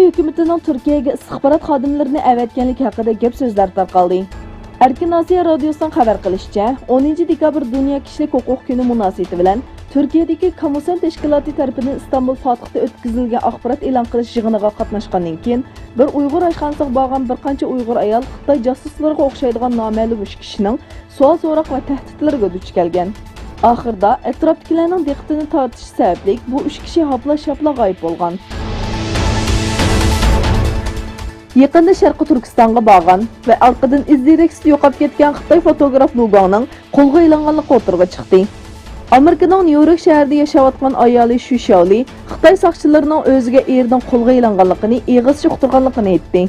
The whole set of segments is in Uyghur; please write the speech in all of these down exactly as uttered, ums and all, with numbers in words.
ھۆكۈمىتىنىڭ تۈركىيەگە ئىستىخبارات خادىملىرىنى ئەۋەتكەنلىكى ھەققىدە گەپ سۆزلەر تارقالدى. ئەركىن ئاسىيا رادىيوسىنىڭ خەۋەر قىلىشىچە، ئونىنچى دېكابىر دۇنيا كىشىلىك ھوقۇق كۈنى مۇناسىۋىتى بىلەن تۈركىيەدىكى كامۇسەن تەشكىلاتى تەرىپىدىن ئىستانبۇل فاتىھتا ئۆتكۈزۈلگەن ئاخبارات ئېلان قىلىش يىغىنىغا قاتناشقاندىن كېيىن، بىر ئۇيغۇر ئاشخانىسىغا بارغان بىر قانچە ئۇيغۇر ئايال خىتاي جاسۇسلىرىغا ئوخشايدىغان نامەلۇم ئۈچ كىشىنىڭ سوئال-سوراق ۋە تەھدىتلىرىگە دۇچ كەلگەن. ئاخىرىدا ئەتراپتىكىلەرنىڭ دىققىتىنى تارتىشى سەۋەبلىك بۇ ئۈچ كىشى ھاپلا-شاپلا غايىب بولغان. يېقىندا شەرقىي تۈركىستانغا بارغان ۋە ئارقىدىن ئىز-دېرەكسىز يوقاپ كەتكەن خىتاي فوتوگراف لۇ گاڭنىڭ قولغا ئېلىنغانلىقى ئوتتۇرىغا چىقتى. ئامېرىكىنىڭ نيۇ يورك شەھىرىدە ياشاۋاتقان ئايالى شۈ شياۋلى خىتاي ساقچىلىرىنىڭ ئۆزىگە ئېرىنىڭ قولغا ئېلىنغانلىقىنى ئېغىزچە ئۇقتۇرغانلىقىنى ئېيتتى.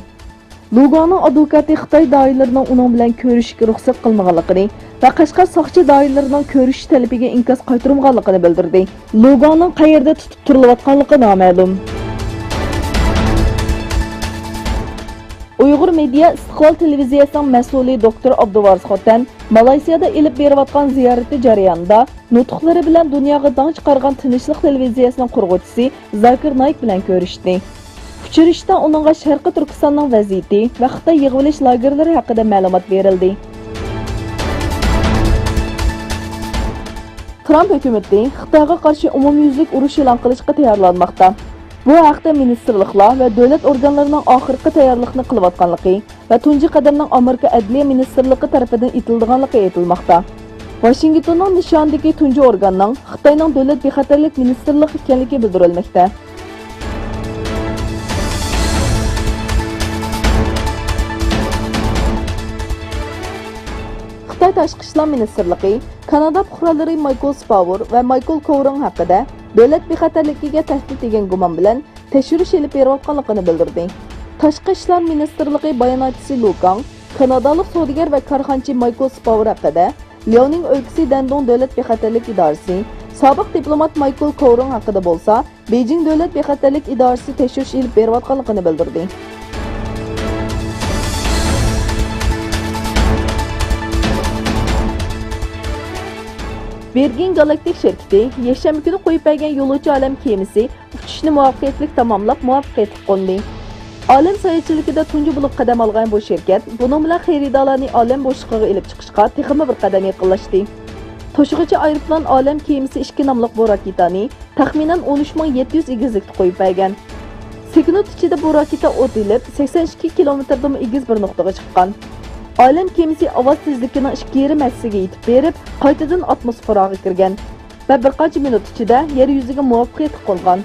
لۇ گاڭنىڭ ئادۋوكاتى خىتاي دائىرىلىرىنىڭ ئۇنىڭ بىلەن كۆرۈشۈشكە رۇخسەت قىلمىغانلىقىنى ۋە قەشقەر ساقچى دائىرىلىرىنىڭ كۆرۈشۈش تەلىپىگە ئىنكاس قايتۇرمىغانلىقىنى بىلدۈردى. لۇ گاڭنىڭ قەيەردە تۇتۇپ تۇرۇلۇۋاتقانلىقى نامەلۇم. ئۇيغۇر مېدىيا ئىستىقلال تېلېۋىزىيەسىنىڭ مەسئۇلى دوكتور ئابدۇۋارىس خوتەن مالايسىيادا ئېلىپ بېرىۋاتقان زىيارىتى جەريانىدا نۇتۇقلىرى بىلەن دۇنياغا داڭ چىقارغان تىنچلىق تېلېۋىزىيەسىنىڭ قۇرغۇچىسى زاكىر نايىك بىلەن كۆرۈشتى. ئۇچرىشىشتا ئۇنىڭغا شەرقىي تۈركىستاننىڭ ۋەزىيىتى ۋە خىتاي يىغىۋېلىش لاگېرلىرى ھەققىدە مەلۇمات بېرىلدى. ترامپ ھۆكۈمىتى خىتايغا قارشى ئومۇميۈزلۈك ئۇرۇش ئېلان قىلىشقا تەييارلانماقتا. بۇ ھەقتە مىنىستىرلىقلار ۋە دۆلەت ئورگانلىرىنىڭ ئاخىرقى تەييارلىقنى قىلىۋاتقانلىقى ۋە تۇنجى قەدەمنىڭ ئامېرىكا ئەدلىيە مىنىستىرلىقى تەرىپىدىن ئېتىلىدىغانلىقى ئېيتىلماقتا. ۋاشىنگتوننىڭ نىشانىدىكى تۇنجى ئورگاننىڭ خىتاينىڭ دۆلەت بىخەتەرلىك مىنىستىرلىقى ئىكەنلىكى بىلدۈرۈلمەكتە. خىتاي تاشقى ئىشلار مىنىستىرلىقى كانادا پۇقرالىرى مايكل سپاۋېر ۋە مايكل كوۋرىڭ ھەققىدە دۆلەت بىخەتەرلىكىگە تەھدىت دېگەن گۇمان بىلەن تەكشۈرۈش ئېلىپ بېرىۋاتقانلىقىنى بىلدۈردى. تاشقى ئىشلار مىنىستىرلىقى باياناتچىسى لۇ كاڭ كانادالىق سودىگەر ۋە كارخانىچى مايكل سپاۋېر ھەققىدە لياۋنىڭ ئۆلكىسى دەندۇڭ دۆلەت بىخەتەرلىك ئىدارىسى سابىق دىپلومات مايكل كوۋرىڭ ھەققىدە بولسا بېيجىڭ دۆلەت بىخەتەرلىك ئىدارىسى تەكشۈرۈش ئېلىپ بېرىۋاتقانلىقىنى بىلدۈردى. ۋىرگىن گالاكتىك شىركىتى يەكشەنبە كۈنى قويۇپ بەرگەن يولۇچى ئالەم كېمىسى ئۇچۇشنى مۇۋەپپەقىيەتلىك تاماملاپ، مۇۋەپپەقىيەتلىك قوندى. ئالەم ساياھەتچىلىكىدە تۇنجى بولۇپ قەدەم ئالغان بۇ شىركەت بۇنىڭ بىلەن خېرىدارلارنى ئالەم بوشلۇقىغا ئېلىپ چىقىشقا تېخىمۇ بىر قەدەم يېقىنلاشتى. توشۇغۇچى ئايروپىلان ئالەم كېمىسى ئىككى ناملىق بۇ راكېتانى تەخمىنەن ئون ئۈچ مىڭ يەتتە يۈز ئېگىزلىكتە قويۇپ بەرگەن. سېكۇنت ئىچىدە بۇ راكېتا ئوت ئېلىپ، سەكسەن ئىككى كىلومېتىردىنمۇ ئېگىز بىر نۇقتىغا چىققان. ئالەم كېمىسى ئاۋاز تېزلىكىنىڭ ئىككى يېرىم ھەسسىسىگە يېتىپ بېرىپ، قايتىدىن ئاتموسفېراغا كىرگەن ۋە بىر قانچە مىنۇت ئىچىدە يەر يۈزىگە مۇۋەپپەقىيەتلىك قونغان.